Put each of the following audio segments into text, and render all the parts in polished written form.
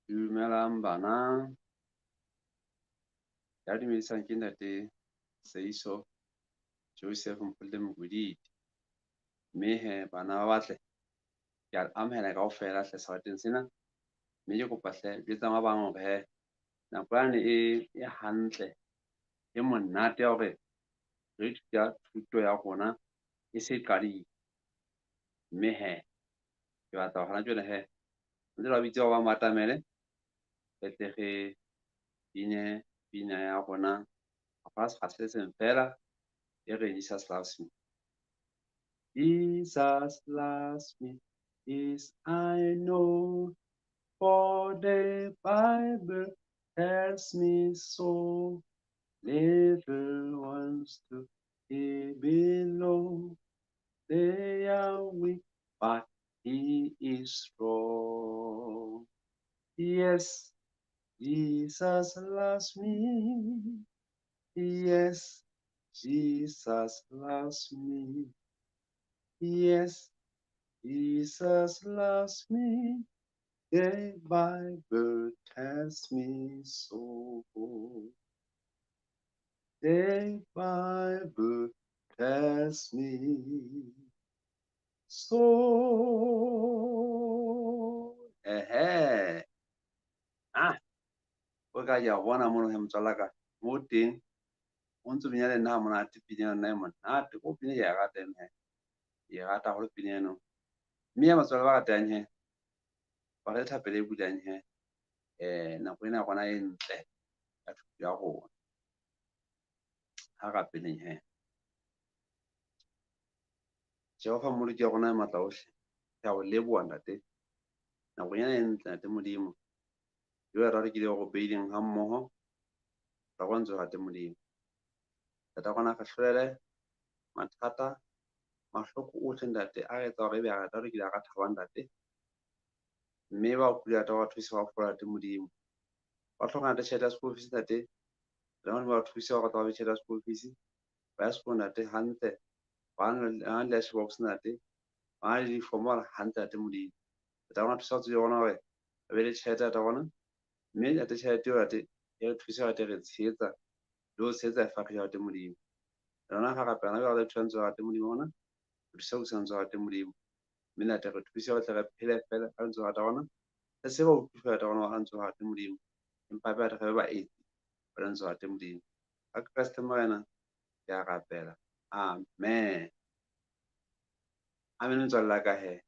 Dumelang bana. Ya dumedisang ke ntate Seiso Joseph Mpolele Mokwididi. Mme he bana ba batle, ke a le amohela kaofela hle serateng sena. Mme ke kopa hle jwetsang ba bang hore he nako yane e e hantle e monate ya hore re ithuta thuto ya rona e se e qadile. Mme he ke batla hore hona jwale he ntse ba bitse ba bang ba atamele re tle re bine pina ya rona ga sekgwa se le seng fela e re Jesus loves me. Jesus loves me, this I know, for the Bible tells me so. Little ones to he below, they are weak, but he is strong. Yes, Jesus loves me. Yes, Jesus loves me. Yes, Jesus loves me. The Bible tells me so. The Bible tells me so. Ehe. Ah, o ka ya bona mono he motswala ka mo teng o ntse bina le nna ha monate pina yona e monate o pina ke ya rata eno he ke e rata haholo pina eno mme ya batswadi ba ratang he ba re thapelo e bulang he nako ena ya rona e ntle ya thuto ya rona ha rapeleng he Jehova Mmoloki ya rona ya matla ohle ke a o leboha ntate nako ena e ntle ntate Modimo yo ya rare ke le go beileng ha mmoho ra go ntse rate Modimo tata rona re hlolele mathata mahloko ohle ntate a re etsa hore ebe a rata re kile a ra thaba ntate mme ba kula ntate ba thuse ba fola ntate Modimo ba hloka ntate tjhelete ya school fees ntate le bona ba thuse hore ba tjhelete ya school fees ba ya sekolong ntate hantle ba na le box ntate ba na le uniform ba hantle ntate Modimo tata rona thusa tseo rona hore ba be le tjhelete tata rona mme ntate tjhelete eo ntate e re thusa ntate re tshehetsa le ho tshehetsa lefatshe ya ntate Modimo rona ga rapela na re thusa ntse ntate Modimo rona re thusa go ntse ntate Modimo mme ntate re thuse re tle re phele fela ka ntse ntate rona re se ba utlwe ntate rona wa ntse ntate Modimo empa hape re be baetsi ba ntse ntate Modimo ka Kreste Morena ke a rapela amen amen motswalle wa ka he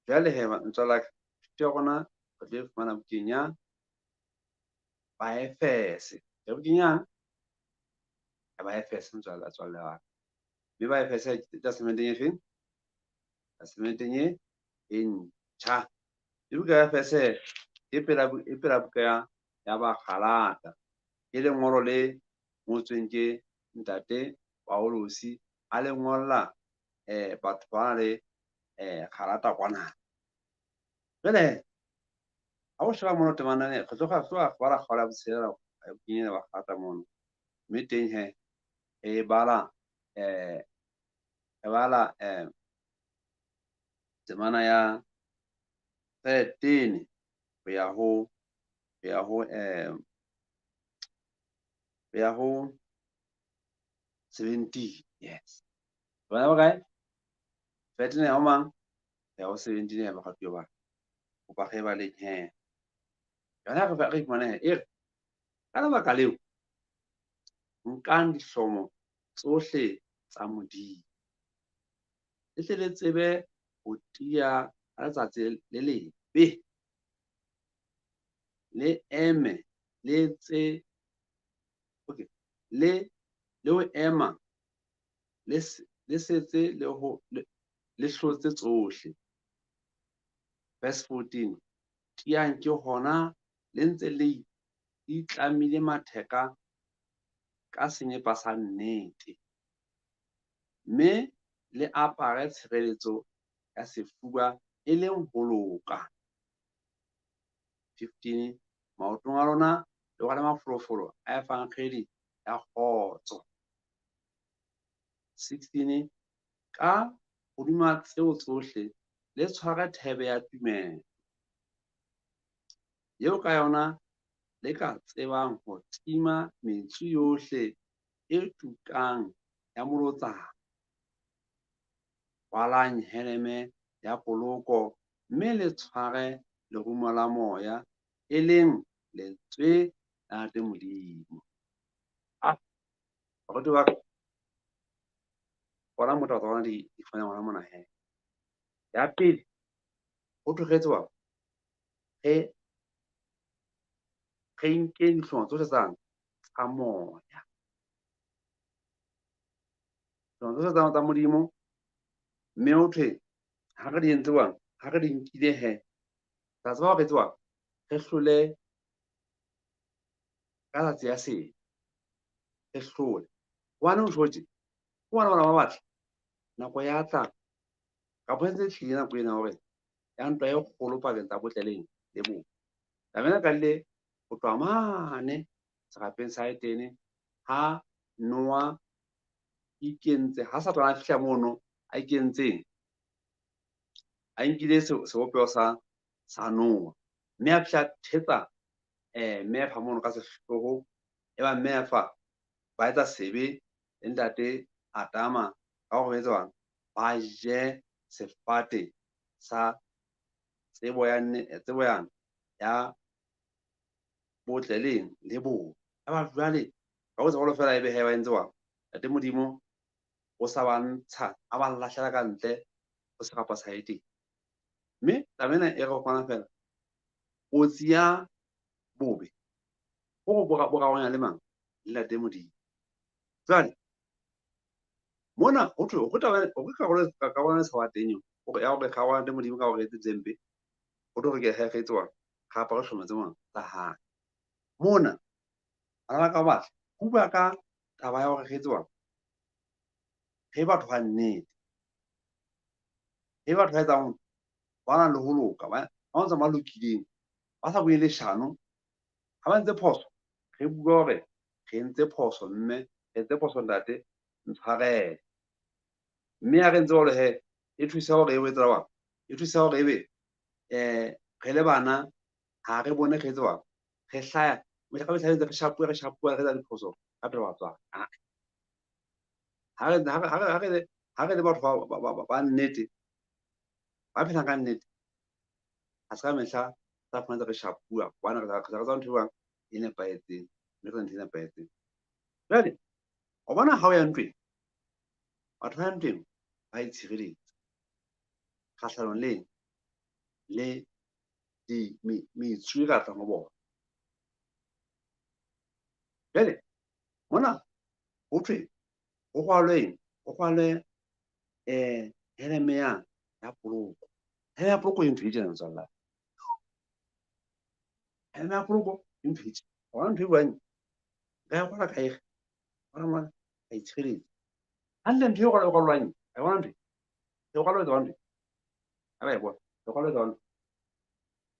jwale he motswalle wa ka thuto ya rona re tlo e fumana bukeng ya Baefese ke bukeng ya Baefese motswalle tswalle wa ka mme Baefese testamenteng e feng testamenteng e e ntjha le buka ya Efese e pela e pela buka ya ya Bagalata ke lengolo le ngotsweng ke ntate Paulosi a le ngolla batho ba le Galata kwana. Jwale ha o sheba mono temana re tloga re tloga bala kgaolo ya botshelela bukeng ena Bagalata mono mme teng he e bala e bala temana ya 13 ho ya ho ho ya ho ho ya ho 17 yes bana ba kae 13 ya ho mang ya ho 17 ya baratuwa ba kopa ge ba leng he yona re re fumana he e re ka lebaka leo nkang dihlomo tsohle tsa Modimo le tle le tsebe ho tiya ka letsatsi le lebe le eme le tse okay le le ho ema le le setse le ho le hlotse tsohle verse 14 tiyang ke hona le ntse le itlamile matheka ka senyepa sa nnete mme le apare tshireletso ya sefuba e leng ho loka 15 maotong a lona le rwale mafolofolo a evangeli ya kgotso 16 ka hodima tseo tsohle le tshware thebe ya tumelo. Eo ka yona le ka tsebang ho tima metsu yohle e tukang ya molotsana. Rwalang heleme ya poloko mme le tshware lerumo la moya, e leng lentswe la Ntate Modimo. Baruti ba ka, bona mo taba tsa rona di fumanang hona mona he. Ya pele, ho thwe re etse jwang? Re nke dihlongwa tsohle tsa moya. Dihlongwa tsohle tsa Modimo, mme ho thwe ha re di entse jwang? Ha re di nkile he, ra tseba hore re etse jwang? Re hlole ka tsatsi ya sebe. Re hlole. Hobane ho tjho tje, hobane bana ba batla, nako ya tla, kapa e ntse e tlile nako ena hore ya ntwa e kgolo pakeng tsa botle le le bobe. Taba ena e qadile ho tloha mane serapeng sa Edene ha Noah ikentse, ha Satane a fihla mono a ikentseng, a nkile sebopeho sa Noah, mme a fihla thetsa mme fa mono ka sehloho, e ba mme fa ba etsa sebe le ntate Adama ka hore ba etse jwang? Ba je sefate sa tsebo ya tsebo ya botle le eng? Le bobe. Ya ba jwale ka ho etsa jwalo feela ebe he ba entse jwang? Ntate Modimo o sa ba ntsha, a ba lahlela ka ntle ho serapa sa Edene. Mme taba ena e re hona feela kotsi ya bobe hore bo raronya le mang? Le Ntate Modimo. Jwale mona ho thwe ho taba ho karolo karolwana e sa wa teng eo hore ya hore kgaohana le Modimo ka hore etse tse mpe, ho thwe re ke re etse jwang? Re apare hlomo tse mang tsa hae. Mona bana ba ka ba batla ho bua ka taba ya hore re etse jwang? Re batho ba nnete. Re batho ba etsang ba nang le ho loka, ba ntse ba lokileng, ba sa bue leshano. Ha ba entse phoso, re bua hore re entse phoso mme, re entse phoso ntate, ntshwarele. Mme ha re entse jwalo he, e thusa hore e etsa jwang? E thusa hore ebe re le bana ha re bone re etse jwang? Re hlaya, mehla ka mehla re ntse re shapuwa, re shapuwa, re etsa diphoso ka pela batswadi. Ha re le batho ba nnete, ba phelang ka nnete, ha se ka mehla tla fumana re shapuwa hobane re tsa ntho e jwang e nepahetseng, mme re ntho e nepahetseng. Jwale o bona ha o ya ntweng, batho ba ya ntweng ba itshireletsa kgahlanong le metsu e ka tlang ho bona. Jwale mona ho thwe ho rwalwe eng? Ho rwalwe heleme ya poloko. Heleme ya poloko e ntho e tjena motswalle. Heleme ya poloko e ntho e tjena. Hona ntho e buang ka ya rwala ka ere. Hona mona ka itshireletsa. Hantle ntho e rwalwang, a bona ntho e? E rwalwa jwang ntho e? Ha ba e bona, e rwalwa jwang ntho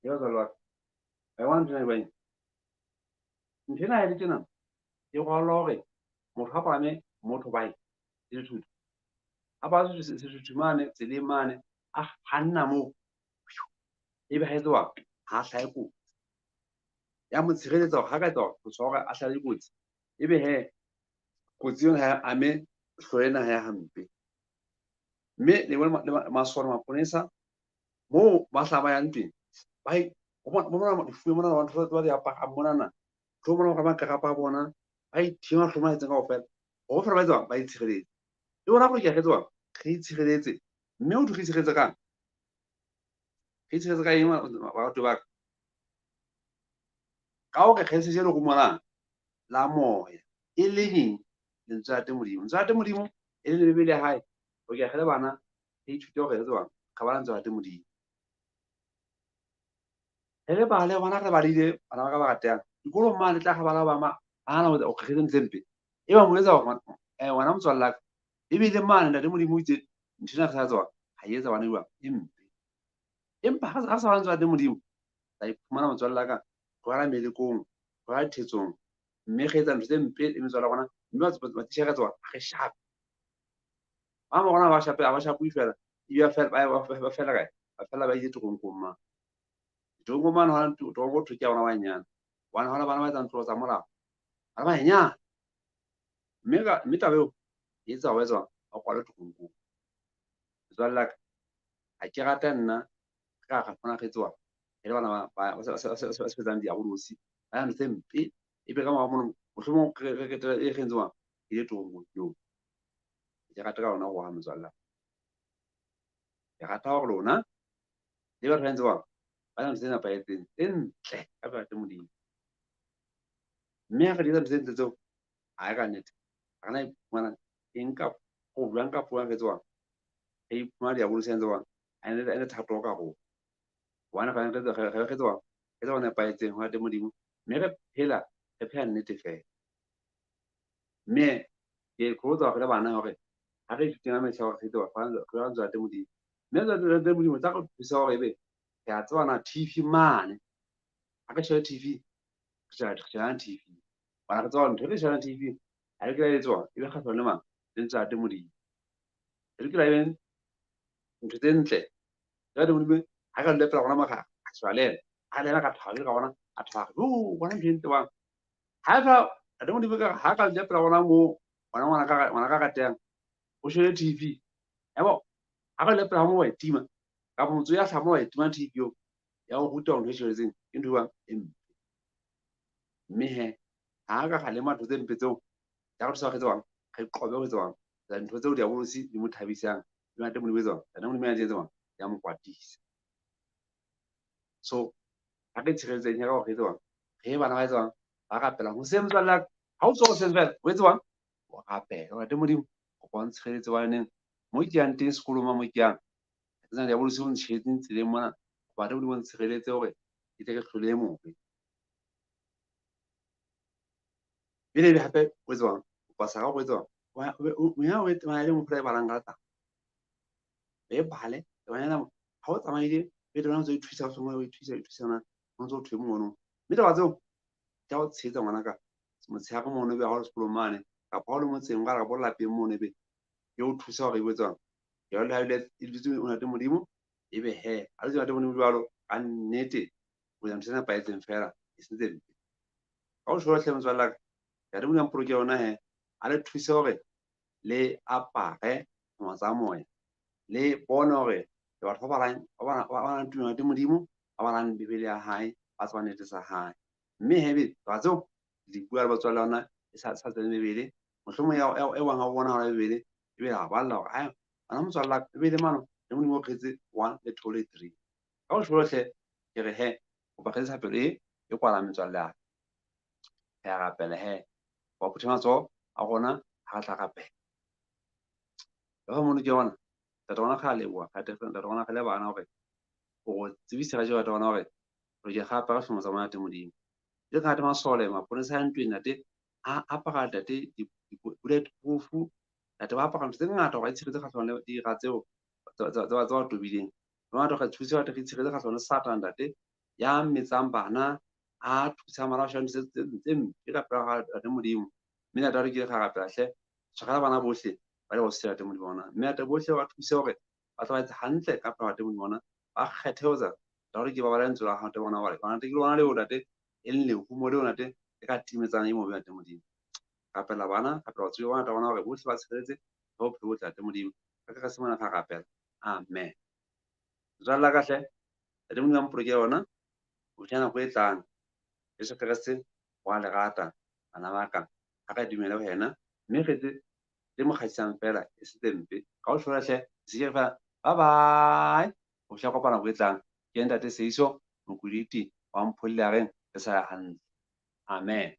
e? E batswalle ba ka. A bona ntho ena e buang? Ntho ena ha e le tjena, e rwalwa hore motho a palame motorbike sethuthu, a palame sethuthu mane tseleng mane, a kganna moo, ebe ha etse jwang? Ha a hlahe kotsi. Ya mo tshireletsa hore ha ka etsa phoso ya hore a hlahe kotsi, ebe he kotsi eo ha e ame hlooho ena ya hampe. Mme le bona masole maponesa moo ba hlaha ba yang teng, ba bona difuwe mona ba ntho ba di aparang monana, tlo bona hore makarapa a bona ba ithiba mahlo a etseng kaofela hore fela ba etsa ba itshireletse. Le bona hore ke re tswa re itshireletse, mme o re itshireletse kang? Re itshireletse ka eng batho ba ka? Ka hore re se je lerumo la moya, e leng eng? Lentswe la Modimo. Lentswe la Modimo e leng Bibele ya hae. Re ke re le bana re ithute hore re tsebang re bala lentswe la Modimo. Re le bale bona re badile bana ba ka ba ratehang dikolong mane tla ga bala ba ma bana o re ntse mpe e ba mo etsa hore wena motswalle wa ka Bibele mane Ntate Modimo o itse ntho ena re sa tswa ha e etsa bana jwang e mpe. Empa ha sa ba lentswe la Modimo ra iphumana motswalle wa ka re wela melekong, re wela thetsong, mme re etsa ntho tse mpe le metswalle ya rona, mme matitjhere re tswa re shape. Ba bang ba rona ba shape, ha ba shapuwe fela, ebile ba fela kae? Ba fela ba ile teronkong mane. Ditonkong mane hona toronko thwe ke ya bana ba banyenyane. Hobane hona bana ba etsang tlolo tsa molao. Bana ba banyenyane. Mme taba eo e etsa hore etswa ba kwalwe toronkong. Metswalle ya ka, ha ke rate nna ka ra fumana re tsoa re le bana ba sebetsang diabolosi, ba ntho tse mpe, ebe ka mora mono mohlomong re qetela e re entse ile toronkong. No, ke rata ka lona hohang metswalle. Ke rata hore lona le batho ba entse ba ba ntho tse nepahetseng, tse ntle ka pela Modimo. Mme ha re di etsa ntho tse ntle tseo, ha ka nnete ha re na iphumana eng kapa ho jwang kapa jwang re tswang re iphumana diabolosi a entse jwang a ene thato ka rona. Hobane re tswa re tswa nepahetseng ho Ntate Modimo, mme re phela re phela nnete feela. Mme ke khotsa hore le bana hore ha re ithuteng ka mehla hore re tswa re tswa Ntate Modimo. Mme Ntate Modimo tla re thusa hore ebe re a tseba na TV mane. Ha re shebe TV, re shebang TV. Hobane re tseba ntho e re shebang TV ha re lokela e tswa e be kgahlanong le mang? Le Ntate Modimo. E lokela e be ntho tse ntle. Ntate Modimo ha ka dula pela rona mo ra sheba le yena. Ha le yena ka thaba ka bona, a thaba, "Yo, bona ntho e ntle bang." Ha fa Ntate Modimo ka ha ka dula pela rona mo, ngwana ngwana ka ratehang, o shebe TV. Yabo, ha ka dula pela mo wa e tima. Kapa motho ya hlaha mo wa e tima TV eo, ya o ruta ntho e shebelletseng, ke ntho e bang e mpe. Mme he, ha ka kgalema ntho tse mpe tseo, tsa re thusa re tsebang, re qobe ho tsebang, ntho tseo diabolosi di mo thabisang, le Ntate Modimo e tsebang, Ntate Modimo ya tsebang, ya mo kwatisa. So, ha re tshireletseng ya ka hore re tsebang, re bana ba tsebang, ba rapelang. Hoseng motswalle wa ka, ha o tsoha hoseng fela, o etsebang? O rapela. Ntate Modimo, kopa o ntshireletse hobane mo ke yang teng sekolong mo ke yang, ke tsena diabolosi o ntjhehetseng tseleng mona, kopa Ntate Modimo o ntshireletse hore ke tle ke hlole e mobe. Pele ebe hape o etsebang, kopa sa ka o etsebang, wena o etsebang le motho e balang ka letsatsi. E bale, banyana ha o tsamaile, e tla ntse o ithusa, o ithusa, o ithusa na, o ntse o thwe mono. Mme taba tseo di a o tshehetsa ngwanaka. Motshehare mono ebe ha o le sekolong mane, kapa ha o le motseng o ka bo lapeng mono ebe e o thusa hore e etsang. Jwale ha e dutse o Ntate Modimo, ebe he, ha dutse Ntate Modimo jwalo, ka nnete o etsa ntho tse nepahetseng feela, e seng tse mpe. Ka ho tjho hle motswalle wa ka, Ntate Modimo a mpoloke yona he, a le thuse hore le apare tlhomo tsa moya, le bone hore le batho ba balang, ba nang tumelo Ntate Modimo, ba balang Bibele ya hae, ba tsebang nnete tsa hae. Mme he ebe taba tseo di bua le batswalle ba lona e sa tsebeng Bibele, mohlomong e bang ha o bona hona Bibele, ebe la balla hore ae, ngwana motswalle wa ka, Bibele mano, le Modimo o kgetse 1 le 2 le 3. Ka ho tjho hle, ke re he, kopa re thapelo e e kwalang metswalle ya ka. Re a rapela he, wa phutha matsoho a rona ha re tla rapela. Jehova Modimo ke yona, Ntate rona re a leboha, Ntate rona re le bana hore o re tsebisa kajeno Ntate rona hore re ke re apare hlomo tsa Ntate Modimo. Le ka Ntate masole, maponesa a ntweng Ntate, a apara Ntate di-bullet proof, Ntate ba apara ntho tse ngata hore ba itshireletse kgahlanong le dira tseo tse ba tobileng. Rona re thuse batho re itshireletse kgahlanong le Satan Ntate, ya metsang bana, a thusang bana ba sheba ntho tse mpe ka pela ga Ntate Modimo. Mme Ntate re kile ra rapela hle, tshwarela bana bohle ba le bosela Ntate Modimo ona. Mme Ntate bohle ba thuse hore ba tla ba etse hantle ka pela Ntate Modimo ona, ba kgethe ho tsa hore ke ba bala lentswe la hao Ntate bona hore Ntate ke lona leo Ntate e leng lerumo leo Ntate le ka timetsang e mobe Ntate Modimo. Rapela bana, rapela batswadi ba bona Ntate bona hore bohle ba tshireletse le bophelo botle Ntate Modimo. Ka Kreste mona ra rapela. Amen. Jwale la ka hle, Ntate Modimo a mpoloke yona, ho fihla nako e tlang. Jesu Kreste wa le rata, bana ba ka. Ha re dumele ho yena, mme re etse tse mo kgahlisang feela, e se tse mpe. Ka ho tjho hle, se ke fela, bye bye. Ho fihla kopana nako e tlang. Ke Ntate Seiso, Mokwiliti wa Mpholle a reng re sa ya hantle. Amen.